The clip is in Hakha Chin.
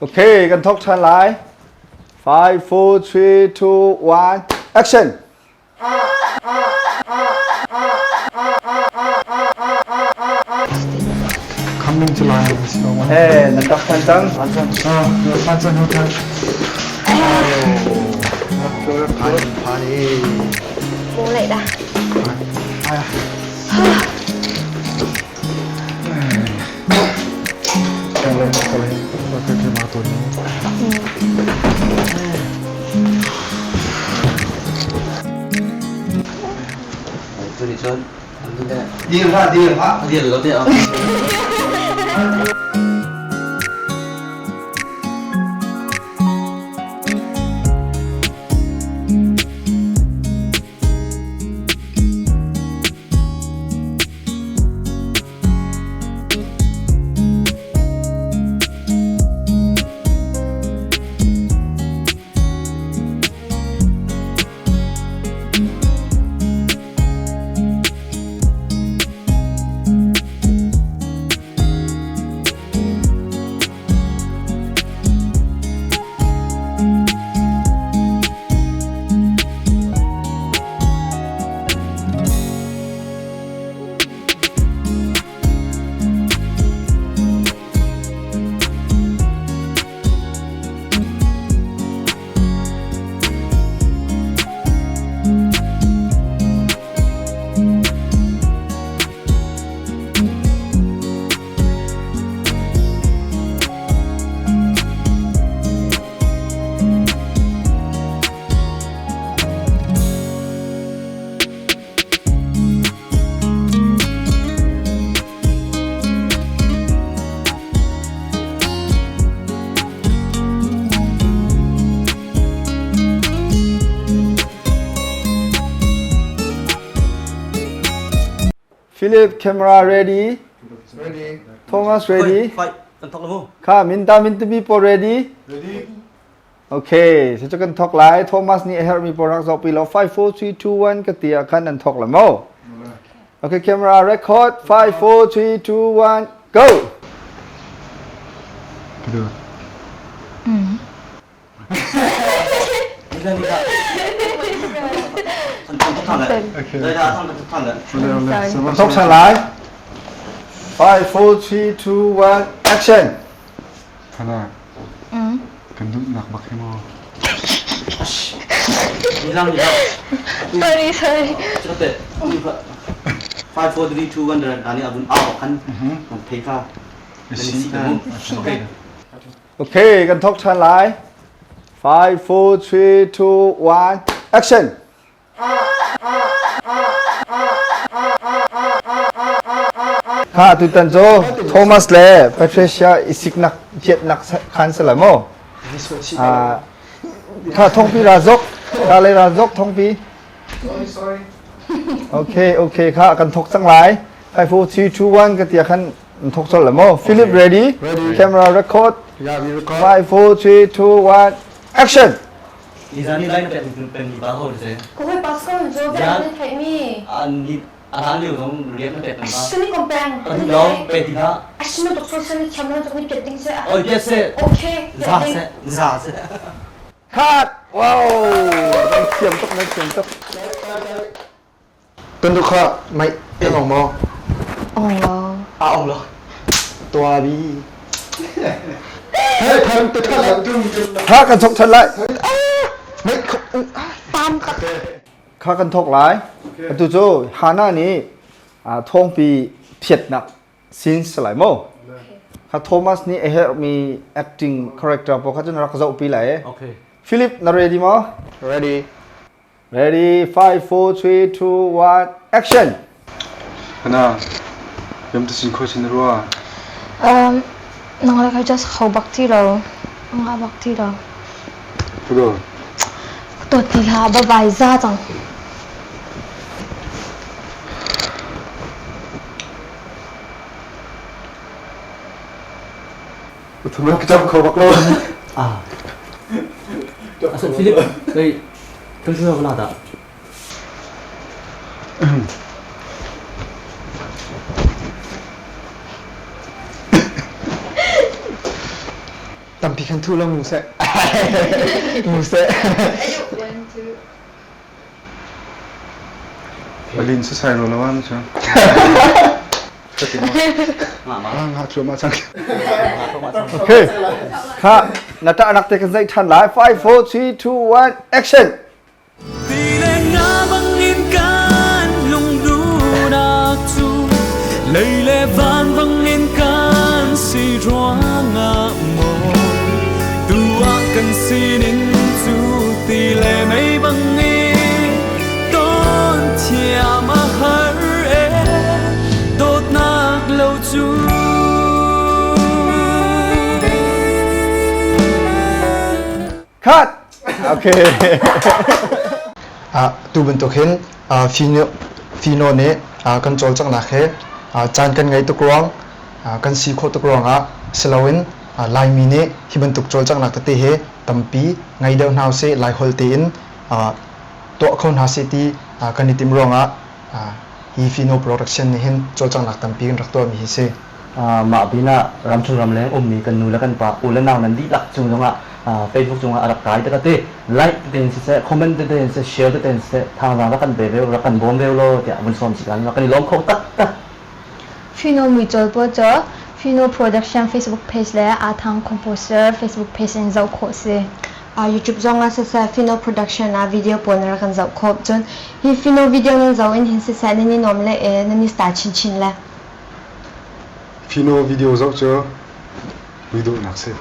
Okay, kan thawk ṭhan lai. 5, 4, 3, 2, 1, action! Coming to life. Eh, nan tak ṭhan cang. Bố lại đã. Dir hlah, dir hlah. Dir lo te Philip camera ready? Ready. Thomas ready? Fight. Kan thok lo. Kha minta mintupi po ready? Ready. Okay, so kan thok lai. Thomas nih a herhmi pawl rak zohpi law 5 4 3 2 1 ka ti ah khan an thok la mo. Okay, camera record 5 4 3 2 1 go. Kedua. Nika nika. Kan thok than lai. Okay. Dai da thang kan thok than lai. Boleh, boleh. Sabar, Thok sabar. than lai. 5 4 3 2 1 action. Hana. Kan duh nak bak mo. Nilang nilang. Sorry, sorry. Cepat. 5 4 3 2 1 dan ani abun aw kan. Kan thei kha. Si. Okay. Okay, kan thok than lai. 5 4 3 2 1 action. Kha tutan cu Thomas le Patricia i siknak chiatnak khan si lai maw? Ah, kha thongpi ra zok, kha le ra zok thongpi. Sorry, sorry. Okay, okay, kha kan thok cang lai. 5 4 3 2 1 ka tia khan thok col lai maw? Philip ready? Ready. Camera record. Yeah, we record. 5 4 3 2 1 action. Ni zani lai na pen pen ni ba ho se. Cô hơi Pascal rồi, Dạ. vậy nên thấy mi. An ni an liu dong riak na pet ba. Sini kompeng. An lo pe ti na. Asino doktor sini chamana doktor ni petting se. Oi pet se. Okay. Za se. Za se. Cut. Wow. Nan thiam tuk, nan thiam tuk. Tuan tu kha mai kan ong mo. Ong lo. A ong lo. Tua bi. Hey, than te than la dung. Kha kan thok than lai. Mai Tam tak. Kha kan thok lai. Atu cu Hana nih thawngpi phiatnak scene si lai maw? Kha Thomas nih a herhmi acting character pawl kha cun rak zohpi lai. Okay. Philip na ready maw? Ready. Ready 5 4 3 2 1 action. Hana. Yam tu sin kho sin rua. Nang le kai just khau bak ti lo. Nga bak ti lo. Pudo. To ti ha ba bai za chang. Uthuma kitab kho bak lo. Ah. Asal Philip, kay kang suha ko nata. Tampi khan thu lo ngu seh. Ngu seh. One, two. Alin sa sai ro lo an chu. Nga thluahmah cang. Okay. Kha na ta anak te kan zai than lai. 5 4 3 2 1 action. Ti le nga bangin kan lungduhnak cu lei le van bangin kan si ruangah maw tu ah kan sining cu ti le mei bangin ton thiam a har e dawtnak lo cu. Cut. Okay. Tu bantuk hin Fino Fino nih kan cawlcanghnak he caan kan ngei tuk ruang kan si khawh tuk ruangah si loin Laimi nih hi bantuk cawlcanghnak tete hi tampi ngei deuh hna usih Laiholh tein tuah kho hna sih ti kan i timh ruangah hi Fino Production nih hin cawlcanghnak tampi kan rak tuahmi hi si. Mah pinah ramchung ramleng ummi kan nu le kan pa u le nau nan dihlak cung zongah Facebook cungah a rak kai te ka ti like tein siseh comment tein siseh share tein siseh thazaang rak kan pe ve rak kan bawm ve law tiah vun sawm si kan kan i lawm kho taktak. Fino muicawl pawl cu Fino Production Facebook page le Aa Composer Facebook page in zoh khawh si. YouTube zong ah siseh Fino Production ah video pawl na rak kan zoh khawh. Cun hi Fino video nan zoh in hin siseh nan i nuam le nan i star chinchin le. Fino video zoh cu muidawhnak si.